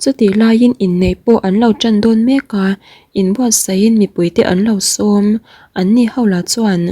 Chutih laiin inneih pawh an lo tan dawn mek a, inbuatsaihin mipuite an lo sawm. Anni ho lah chuan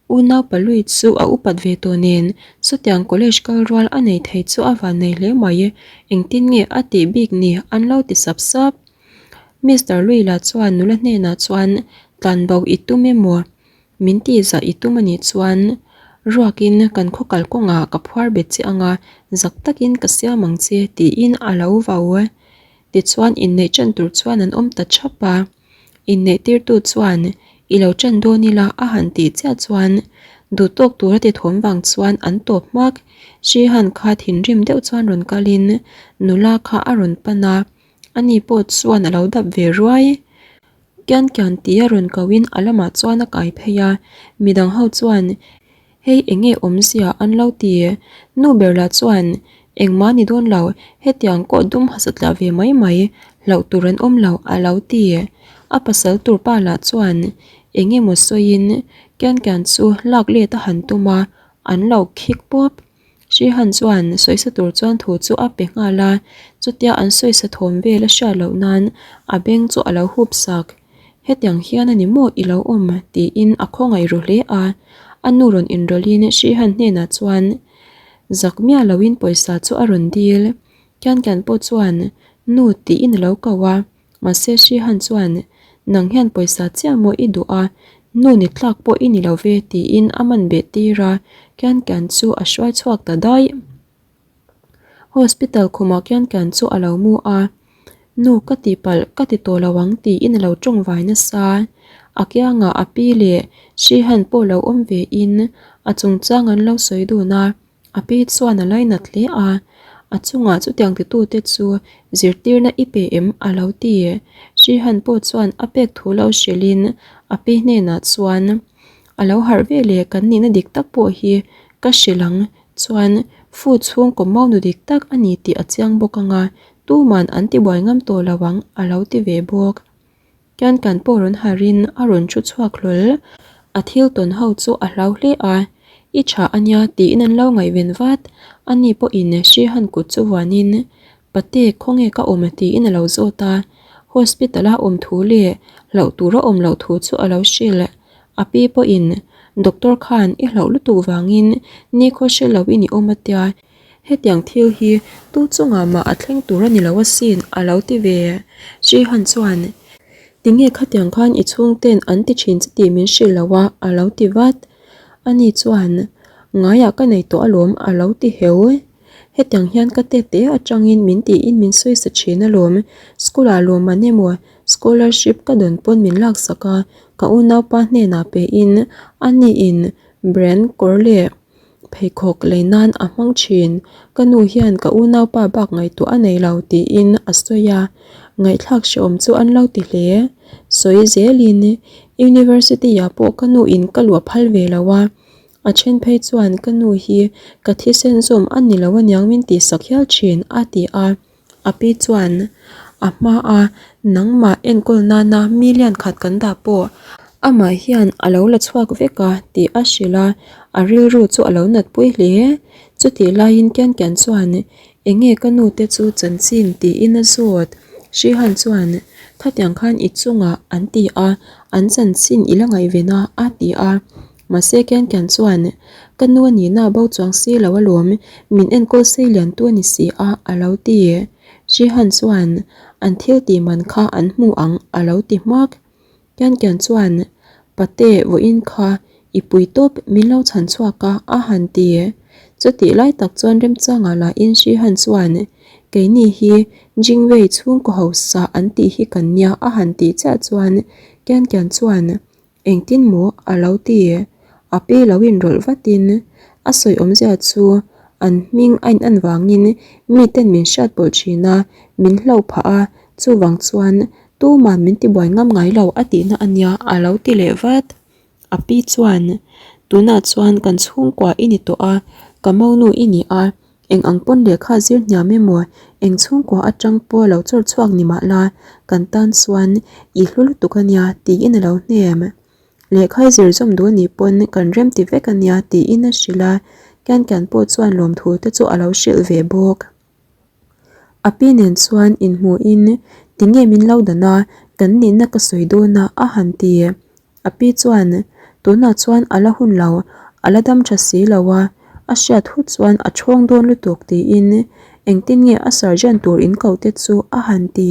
Unau Palui chu a upat ve tawh nen chutiang college kal rual a nei thei chu a van nei hle mai, engtin nge a tih bik ni an lo ti sap sap. Mister Luila chuan nula hnenah chuan tlanbo i tum emaw? Min tih zah i tum a nih chuan ruakin kan khaw kal kawngah ka phuar bet che anga zak takin ka siam ang che tiin a lo vau. Tichuan inneih ṭan tur chuan an awm ta ṭhap a. Inneih tirtu chuan i lo ṭan dawn ila a han tih chiah chuan duh tawk tura ti thawm vang chuan an tawp hmak. Shihan kha thinrim deuh chuan rawn kalin nula kha a rawn pan a, ani pawh chuan a lo dap ve ruai. Kian kian tia rawn koin a lamah chuan a kai phei a, midang ho chuan hei eng nge awmzia an lo ti. Nu ber lah chuan engmah ni dawn lo, hetiang kawh dum hasa tla ve mai mai, hlauh tur an awm lo a lo ti. A pasal tur pa lah chuan eng emaw sawiin kian kian chu lak let a han tum a, an lo khik pawp. Hrihan chuan sawisa tur chuan thu chu a pe nghal a, chutia an sawisa thawm vel a hriat loh nan a beng chu a lo hup sak. Hetiang hian a ni maw i lo awm? tiin a khawngaih ru hle a. A nu rawn inrawlhin Hrihan hnenah chuan zak miah loin pawisa chu a rawn dil. Kian kian pawh chuan nu tiin a lo ko a. Mahse Hrihan chuan, Nang hian pawisa chiah maw i duh a, nu ni tlak pawh i ni lo ve tiin a man beh tir a, Kian Kian chu a hruai chhuak ta daih. Hospital khumah Kian Kian chu a lo mu a, Nu ka ti palh ka ti tawh lo ang tiin a lo tawng vai nasa. A kiangah a pi leh Hrihan pawh lo awm ve in a chungchang an lo sawi dun a. A pi chuan a lainat hle a, a chungah chutiang titute chu zirtirna i pe em a lo ti. Hrihan pawh chuan a pek thu lo hrilhin a pi hnenah chuan, A lo harh ve leh kan nihna dik tak pawh hi ka hrilh ang chuan fu chhungkaw maunu dik tak a ni tih a chiang bawk anga tuman an tibuai ngam tawh lo ang a lo ti ve bawk. Kian kan pawh rawn harin a rawn thu chhuak hlawl. A thil tawn ho chu a hlau hle a, I tha a nia tiin an lo ngaihven vat. Ani pawhin Hrihan kut chu vuanin, Pate, khawnge ka awm tiin a lo zawt a. Hospital a awm thu leh hlauh tur a awm loh thu chu a lo hrilh. A pi pawhin, Doctor khan i hlauh lutuk vangin nikhaw hre lo i ni awm a tia. Hetiang thil hi tu chungah mah a thleng tur a ni lo asin a lo ti ve. Srihan chuan, Tinge khatiang khan i chhungten an ti thin che tih min hrilh lo a a lo ti vat. Ani chuan, Ngaiah ka nei tawh alawm a lo ti heu. Hetiang hian ka tete atangin min tiin min sawisa thin alawm. School ah lawmman emaw scholarship ka dawn pawn min laksak a, ka unaupa hnenah pein aniin brand kawr leh Pheikhawk lei nan a hmang thin. Ka nu hian ka unaupa bak ngaihtuah a nei lo tiin a sawi a, ngaihthlak hrehawm chu an lo ti hle. Sawi zelin University ah pawh ka nu in ka luah phal ve lo a, a then phei chuan ka nu hi ka thisen zawm a ni lo aniang min tihsak hial thin a ti a. A pi chuan a hma a nangmah enkawl nana million khat kan dah pawh amah hian a lo la chhuak vek a tih a hrilh a, a rilru chu a lo natpui hle. Chutih laiin Kian Kian chuan eng nge ka nu te chu chanchin tiin a zawt. Hrihan chuan khatiang khan i chungah an ti a, an chanchin i la ngaihven a a ti a. Mahse Kian Kian chuan Ka nu a nihna a bo chuang si lo alawm, min enkawl sei lian tu a ni si a, a lo ti. Shihan chuan an thil tih man kha an hmu ang a lo ti hmak. Kian Kian chuan Pate vawiin kha i pui tawp min lo chhan chhuak a, a han ti. Chutih lai tak chuan remchangah lahin Shihan chuan Keini hi Jingwei chhungkaw hausa an tih hi kan nia a han tih chiah chuan Kian Kian chuan Engtin maw a lo ti? A pi lo inrawlh vatin a sawi awmzia chu an hming a in an vangin miten min hriat pawlh thin a, min hloh phah a, chuvang chuan tuman min tibuai ngam ngai lo a tihna a nia a lo ti leh vat. A pi chuan, Tunah chuan kan chhungkua i ni tawh a, ka monu i ni a, Eng ang pawn lehkha zir hniam emaw, eng chhungkua atang pawh lo chawr chhuak ni mah la, kan tan chuan i hlu lutuk a nia tiin a lo hnem. Lehkha i zir zawm duh anih pawn kan rem ti vek a nia tiin a hrilh a, Kian Kian pawh chuan lawmthu te chu a lo hrilh ve bawk. A pi nen chuan inhmuhin, Tinge min lo dan a, kan nihna ka sawi dawn a, a han ti. A pi chuan, Tunah chuan a la hun lo, a la dam tha si lo a, a hriat hut chuan a thawng dawn lutuk tiin engtin nge a surgeon tur in koh te chu a han ti.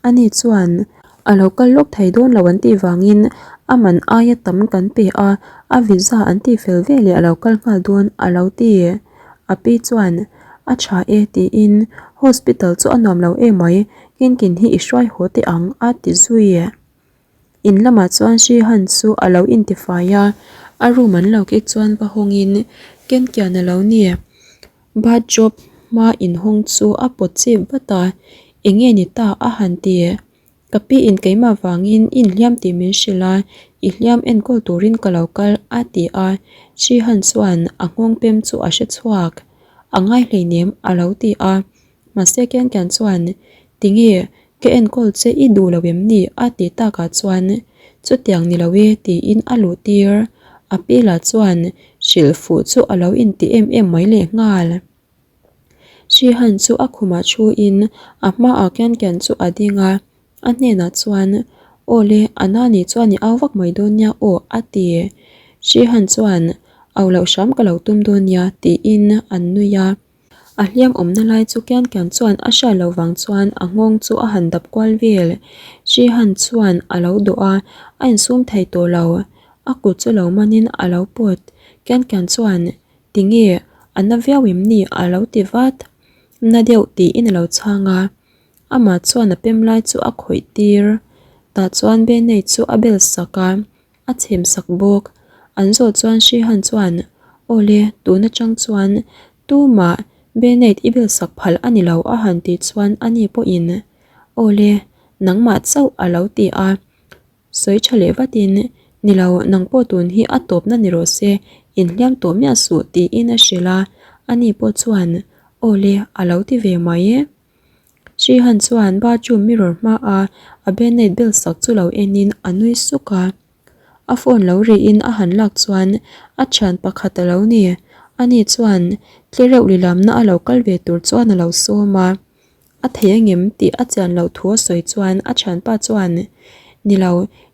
Ani chuan, A lo kal lawk thei dawn lo an tih vangin a man aia tam kan pe a, a visa an tih fel veleh a lo kal nghal dawn a lo ti. A pi chuan, A tha e tiin, Hospital chu a nuam lo emai, Kinkin hi i hruai haw teh ang a ti zui. In lamah chuan Shihan chu a lo intifai a, a room an lo kek chuan va hawngin Kenkian a lo ni. Bathrobe hma inhawng chu a pawt chip vat a, Enge ni ta a han ti. Ka pi in keimah vangin i inhliam tih min hrilh a, i hliam enkawl turin ka lo kal a ti a. Shihan chuan a nghawng pem chu a hre chhuak. A ngai hleinem a lo ti a. Mahse Kiankian chuan, Tinge, ka enkawl che i duh lo em ni? a ti takah chuan, Chutiang ni lo e tiin a luh tir. A pi lah chuan hrilh fuh chu a lo inti em em mai lehnghal. Shihan chu a khumah thuin a hmaah Kiankian chu a ding a. A hnenah chuan, Aw le, a na nih chuan i au vak mai dawn nia aw, a ti. Shihan chuan, Au loh hram ka lo tum dawn nia, tiin an nui a. A hliam awmna lai chu kian kian chuan a hriat loh vang chuan a nghawng chu a han dap kual vel. Shihan chuan a lo dawh a, a insum thei tawh lo. A kut chu lo manin a lo pawt. Kian kian chuan, Tinge, a na viau em ni? a lo ti vat. Na deuh tiin a lo chhang a. Amah chuan a pem lai chu a khawih tir. Tah chuan Benei chu a bel sak a. A chhem sak bawk. An zawh chuan Shihan chuan, Aw le, tun atang chuan tumah Bennett i bel sak phal a ni lo a han tih chuan ani pawhin, Aw le, nangmah chauh a lo ti a. Sawi tha leh vatin, Ni lo, nang pawh tun hi a tawpna ni rawh se, inhliam tawh miah suh tiin a hrilh a. Ani pawh chuan, Aw le, a lo ti ve mai. Shihan chuan bathroom mirror hmaa a band-aid bel sak chu lo enin a nui suk a. A phone lo rihin a han lak chuan a thian pakhat a lo ni. Ani chuan tlereuh lilamna a lo kal ve tur chuan a lo sawm a. A thei angem tih a chian loh thu a sawi chuan a thianpa chuan, Ni lo,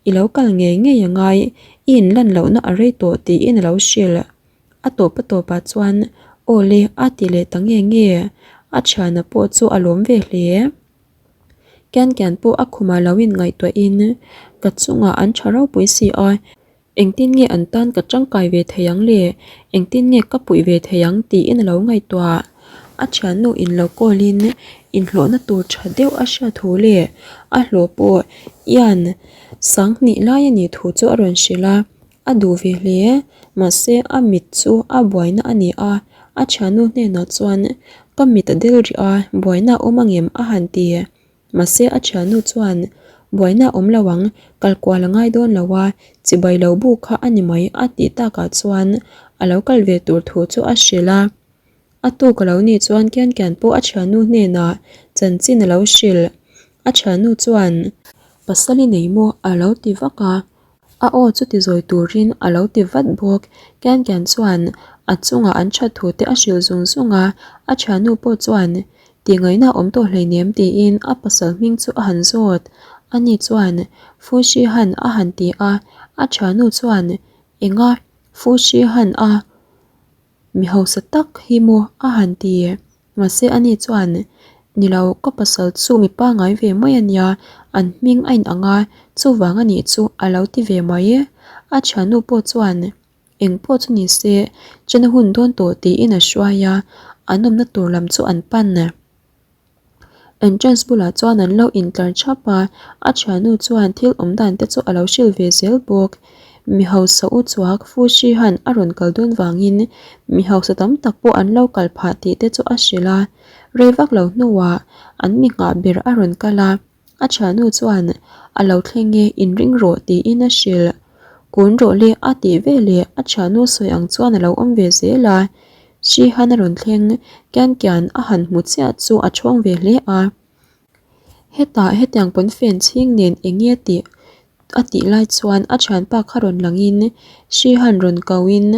i lo kal ngei ngei a ngai, i inlan lohna a rei tawh tiin a lo hrilh. A tawp a tawpah chuan aw le a ti leh ta nge nge, a thiana pawh chu a lawm ve hle. Kian kian pawh a khumah lo in ngaihtuahin ka chungah an tha ropui si a, engtin nge an tan ka tangkai ve thei ang le, engtin nge ka puih ve thei ang tiin a lo ngaihtuah. A thiannu in lo call in inhlawhna tur tha deuh a hriat thu leh a hlawh pawh ian sanghnih lai a nih thu chu a rawn hrilh a. A duh ve hle, mahse a mit chu a buaina a ni a, a thiannu hnenah chuan ka mit a del rih a, buaina a awm angem a han ti. Mahse a thiannu chuan buaina a awm lo ang, kal kual a ngai dawn lo a, chibai lo bu kha a ni mai a tih takah chuan a lo kal ve tur thu chu a hrilh a. A tuk a lo nih chuan kian kian pawh a thiannu hnenah chanchin a lo hrilh. A thiannu chuan pasal i nei maw a lo ti vak a. A aw chu ti zawi turin a lo ti vat bawk. Kian kian chuan a chungah an that thu te a hrilh zung zung a, a thiannu pawh chuan tihngaihna a awm tawh hleinem tiin a pasal hming chu a han zawt. Ani chuan Fu Shi Han a han ti a, a thiannu chuan Enga Fu Shi Han a Mi hausa tak hi maw a han ti. Mahse ani chuan, Ni lo, ka pasal chu mi pangngai ve mai a nia, an hming a inang a, chuvang a nih chu a lo ti ve mai. A thiannu pawh chuan, Eng pawh chu ni se, chen a hun dawn tawh tiin a hruai a, an awmna tur lam chu an pan. Entrance bulah chuan an lo intlar thap a, a thiannu chuan thil awm dan te chu a lo hrilh ve zel bawk. Mi hausa u chuak Fu Shihan a rawn kal dawn vangin mi hausa tam tak pawh an lo kal phah tih te chu a hrilh a. Rei vak lo hnuah an mi nghah ber a rawn kal a. A thiannu chuan, A lo thleng e, inring rawh tiin a hrilh. Kun rawh le a tih veleh a thiannu sawi ang chuan a lo awm ve zel a. Shihan a rawn thleng kian kian a han hmu chiah chu a thawng ve hle a. Hetah hetiang pawnfen chhing nen eng nge tih a tih lai chuan a thianpa kha rawn langin Shihan rawn ko in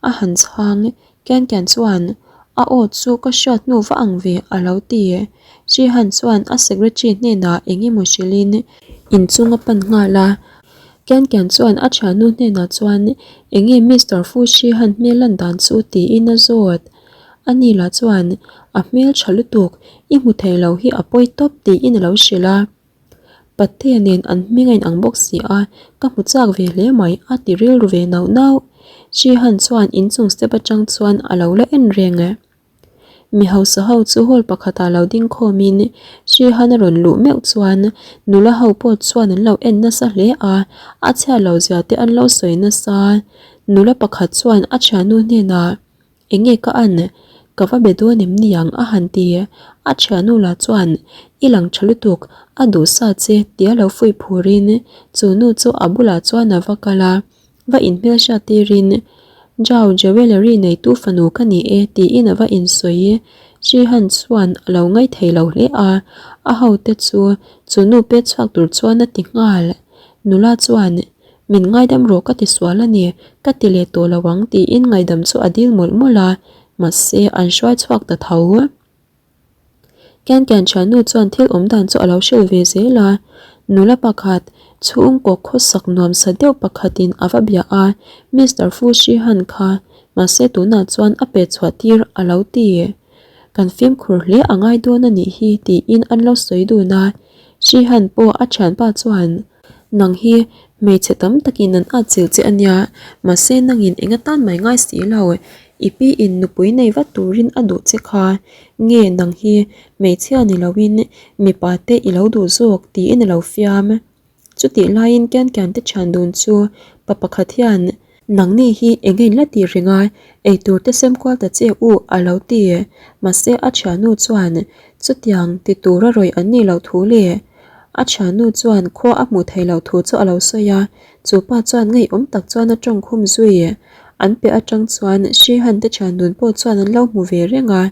a han chhang kian kian chuan. A aw chu ka hriat hnu va ang ve a lo ti. Shihan chuan a secretary hnenah eng emaw hrilhin inchung a pan nghal a. Kian Kian chuan a thiannu hnenah chuan enge Mister Fu Shihan hmel lan dan chu tiin a zawt. Ani lah chuan a hmel tha lutuk, i hmu thei lo hi a pawi tawp tiin a lo hrilh a. Patea nen an hming a inang bawk si a, ka hmu chak ve hle mai a ti rilru ve nauh nauh. Shihan chuan inchung step atang chuan a lo la en reng. Mi hausa ho chu hall pakhatah lo ding khawmin Shihan a rawn luh meuh chuan nula ho pawh chuan an lo en nasa hle a, a chhiat lo zia te an lo sawi nasa. Nula pakhat chuan a thiannu hnenah Enge ka an? Ka va be dawn em niang a han ti. A thiannu lah chuan I lang tha lutuk, a duh sa che tia lo fuih phurin chu nu chu a bulah chuan a va kal a. Va inhmelhriat tirin, Zhao Jewellery neitu fanu ka ni e tiin a va insawi. Shihan chuan a lo ngaithei lo hle a, a hote chu chu nu pet chhuak tur chuan a ti nghal. Nula chuan, Min ngaidam rawh ka ti sual a ni, ka ti leh tawh lo ang tiin ngaidam chu a dil mawlh mawlh a, mahse an hruai chhuak ta tho. Kian Kian thiannu chuan thil awm dan chu a lo hrilh ve zel a, nula pakhat chhungkaw khawsak nuamsa deuh pakhatin a va bia a, Mister Fu Shihan kha mahse tunah chuan a pet chhuah tir a lo ti. Kan fimkhur hle a ngai dawn a nih hi tiin an lo sawi dun a, Shihan pawh a thianpa chuan Nang hi hmeichhe tam takin an atchilh che a nia, mahse nangin eng atan mai ngai si lo, i pi in nupui nei vat turin a duh che kha, nge nang hi hmeichhia ni loin mipa te i lo duh zawk tiin a lo fiam. Chutih laiin Kian Kian te thian dun chu pa pakhat hian Nangni hi eng in la tih reng a, eitur te sem kual ta che u a lo ti. Mahse a thiannu chuan chutiang ti tura rawih an nih loh thu leh a thiannu chuan khua a hmuh theih loh thu chu a lo sawi a, chu pa chuan ngeiawm tak chuan a tawng khum zui. An piah atang chuan Shihan te thian dun pawh chuan an lo hmu ve reng a,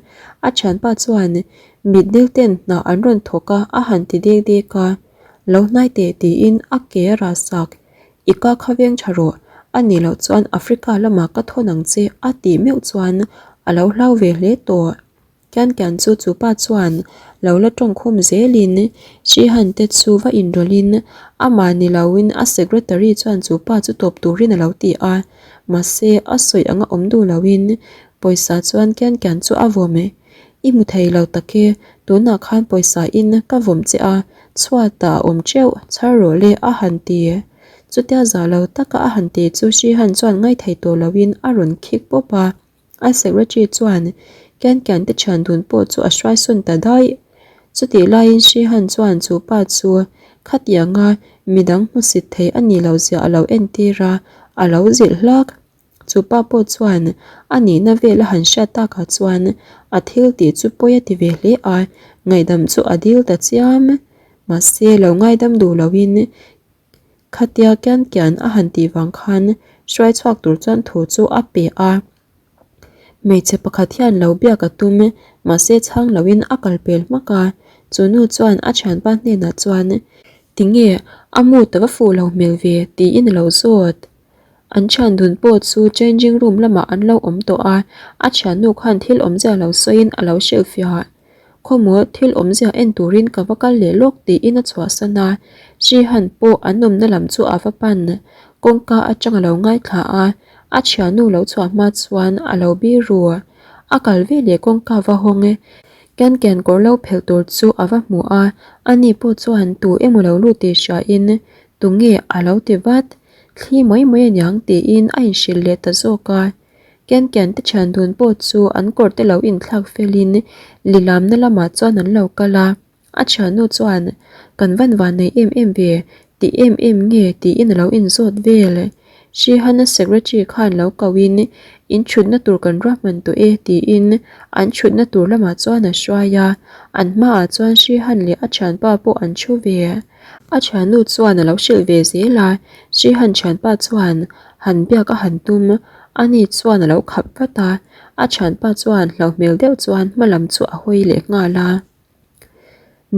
a thianpa chuan mitdil ten hna an rawn thawk a a han ti dek dek a, lo hnai teh tiin a ke a rah sak. I ka kha veng tha rawh, a nih loh chuan Africa lamah ka thawn ang che a tih meuh chuan a lo hlau ve hle tawh. Kian kian chu chu pa chuan lo la tawng khum zelin Shihan te chu va inrawlhin amah ni loin a secretary chuan chu pa chu tawp turin a lo ti a, mahse a sawi anga awm duh loin pawisa chuan Kian kian chu a vawm. I hmu thei lo tak e, tunah khan pawisa in ka vawm che a, chhuatah a awm teuh, chhar rawh le a han ti. Chutia za lo taka a han ti chu Shihan chuan ngaithei tawh loin a rawn khik pawp a, a secretary chuan Kian Kian te thian dun pawh chu a hruai sawn ta daih. Chutih laiin Shihan chuan chu pa chu khatianga midang hmusit thei a nih loh zia a lo entir a, a lo zilh hlak. Chu pa pawh chuan a nihna vel a han hriat takah chuan a thil tih chu pawi a ti ve hle a, ngaihdam chu a dil ta chiam. Mahse lo ngaidam duh loin khatia kian kian a han tih vang khan hruai chhuak tur chuan thu chu a pe a. Hmeichhe pakhat hian lo biak a tum, mahse chhang loin a kal pel hmak a. Chu nu chuan a thianpa hnenah chuan, Tinge a mood a va fuh lo hmel ve? tiin a lo zawt. An thian dun pawh chu changing room lamah an lo awm tawh a, a thiannu khan thil awmzia lo sawiin a lo hrilhfiah. Khawmaw thil awmzia en turin ka va kal leh lawk tiin a chhuahsan a, Shihan pawh an awmna lam chu a va pan. Kawngka atang a lo ngaithla a, a thiannu lo chhuah hma chuan a lo bir ru. A kal ve leh kawngka va hawng e. Ken ken kawr lo phelh tur chu a va hmu a, ani pawh chuan tu emaw lo lut tih hriain tunge a lo ti vat. Thli mai mai aniang tiin a inhrilh leh ta zawk a. Ken Ken te thian dun pawh chu an kawr te lo inthlak felin lilamna lamah chuan an lo kal a. A thiannu chuan, Kan van van nei em em ve, ti em em nge tiin a lo inzawt vel. Shihana secretary khan lo kohin, In thutna tur kan ruahman tawh e tiin an thutna tur lamah chuan a hruai a. An hmaah chuan Shihan leh a thianpa pawh an thu ve. A thiannu chuan a lo hrilh ve zel a, Shihan thianpa chuan han biak a han tum, ani chuan a lo khap vat a, a thianpa chuan hlo hmel deuh chuan hma lam chu a hawi leh nghal a.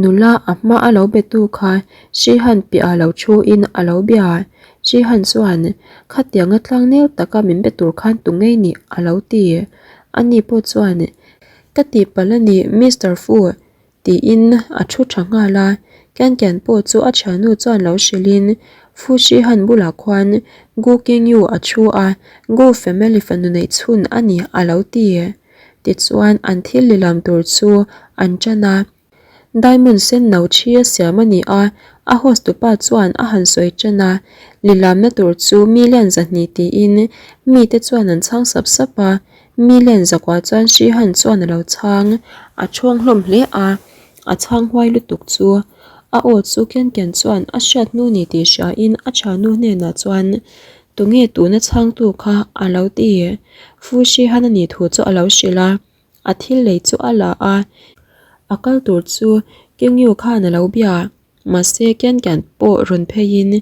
Nula a hma a lo be tu kha Shihan piah a lo thu in a lo bia, Shihan chuan khatianga tlangnel taka min be tur khan tu ngei ni a lo ti, ani pawh chuan. Ka tihpalh a ni Mister Fu tiin a thu tha nghal a, Kian Kian pawh chu a thiannu chuan lo hrilhin Fu Shihan bulah khuan Gu Kengyu a thu a, Gu family fanu neih chhun a ni a lo ti. Tichuan an thil lilam tur chu an tan a. Diamond sen no thi a siam a ni a, a host tupa chuan a han sawi tan a, lilamna tur chu million 200 tiin mite chuan an chhang sap sap a, million 9 chuan Shihan chuan a lo chhang, a chhawng hlawm hle a, a chhang huai lutuk chu a aw chu Ken Ken chuan a hriat hnu ni tih hriain a thiannu hnenah chuan tunge tuna chhangtu kha a lo ti, Fu Shihan a nih thu chu a lo hrilh a. A thil lei chu a la a, a kal tur chu Kengyu khan a lo bia. Mahse Kian Kian pawh rawn pheiin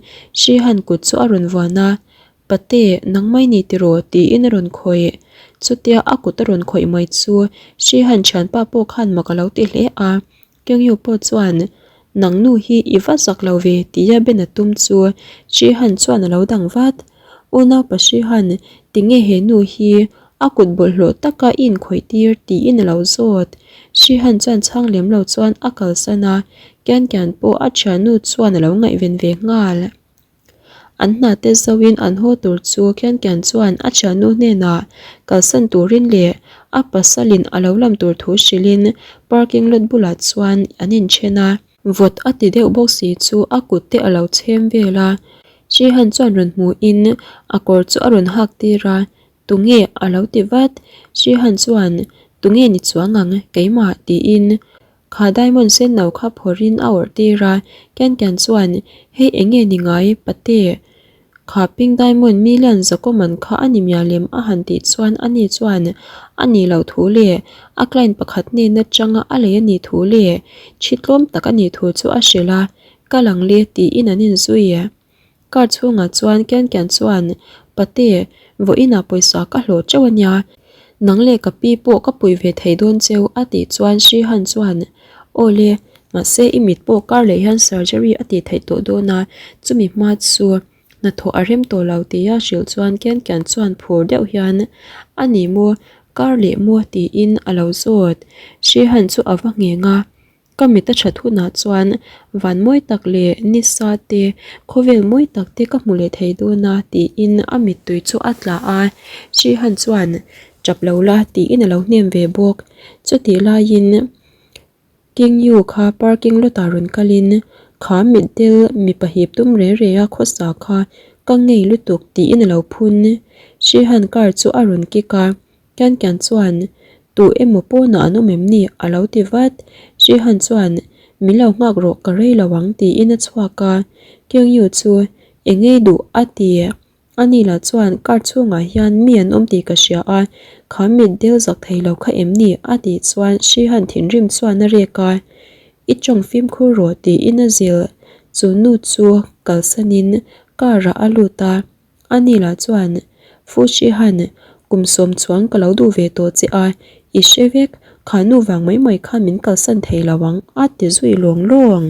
Shihan kut chu a rawn vuan a, Pate, nang mai ni tiraw? tiin a rawn khawih. Chutia a kut a rawn khawih mai chu Shihan thianpa pawh khan mak a lo ti hle a. Kengyu pawh chuan, Nang nu hi i va zak lo ve tia Ben a tum chu Shihan chuan a lo dang vat. Unaupa Shihan, tinge he nu hi a kut bawlhhlawh taka i inkhawih tir tiin a lo zawt. Shihan chuan chhang lem lo chuan a kalsan a, Kian Kian pawh a thiannu chuan a lo ngaihven ve nghal. An hna te zoin an haw tur chu Kian Kian chuan a thiannu hnenah kalsan turin leh a pasalin a lo lam tur thu hrilhin parking lot bulah chuan an inthen a. Vawt a ti deuh bawk si chu a kut te a lo chhem vel a, Shihan chuan rawn hmuhin a kawr chu a rawn hak tir a, Tunge a lo ti vat, Shihan chuan Tunge ni chuang ang keimah tiin Kha diamond sen no kha phawrhin a awrh tir a, Kian Kian chuan, Hei eng nge ni ngai, pate? Kha pink diamond million Zakoman kha a ni mial em? a han tih chuan ani chuan a nih loh thu leh a client pakhat hnena changa a lei a nih thu leh thi tlawm tak a nih thu chu a hrilh a, Kal ang le tiin an inzui. Car chhungah chuan Kian Kian chuan, Pate, vawiinah pawisa ka hlawh teuh a nia. Nang leh ka pi pawh ka pui ve thei dawn cheu a tih chuan Shihan chuan, Aw le, mahse i mit pawh kar leh hian surgery a tih theih tawh dawn a, chumi hma chu hnathawh a rem tawh lo tia hrilh chuan Kian Kian chuan phur deuh hian, A ni maw, kar leh maw tiin a lo zawt. Shihan chu a va ngheng a. Ka mit a that hunah chuan van mawi tak leh nisa te, khawvel mawi tak te ka hmu leh thei dawn a tiin a mittui chu a tla a. Shihan chuan tap lo la tiin a lo hnem ve bawk. Chutih laiin King Yu kha parking lot ah rawn kalin kha mitdel mipa hip tum re re a khawsa kha ka ngei lutuk tiin a lo phun. Shihan car chu a rawn kick a. Kian Kian chuan, Tu emaw pawnah an awm em ni? a lo ti vat. Shihan chuan, Min lo nghak rawh, ka rei lo ang tiin a chhuak a. Kyung Yu chu, Eng ngei duh? a ti. Ani lah chuan, Car chhungah hian mi an awm tih ka hria a, kha mit del zak thei lo kha em ni? a tih chuan Shihan thinrim chuan a rek a, I tawng fimkhur rawh tiin a zilh. Chu nu chu kalsanin car-ah a lut a. Ani lah chuan, Fu Shihan, kum sawm chuang ka lo duh ve tawh che a, i hre vek, kha nu vang mai mai khan min kalsan thei lo ang, a ti zui lawng lawng.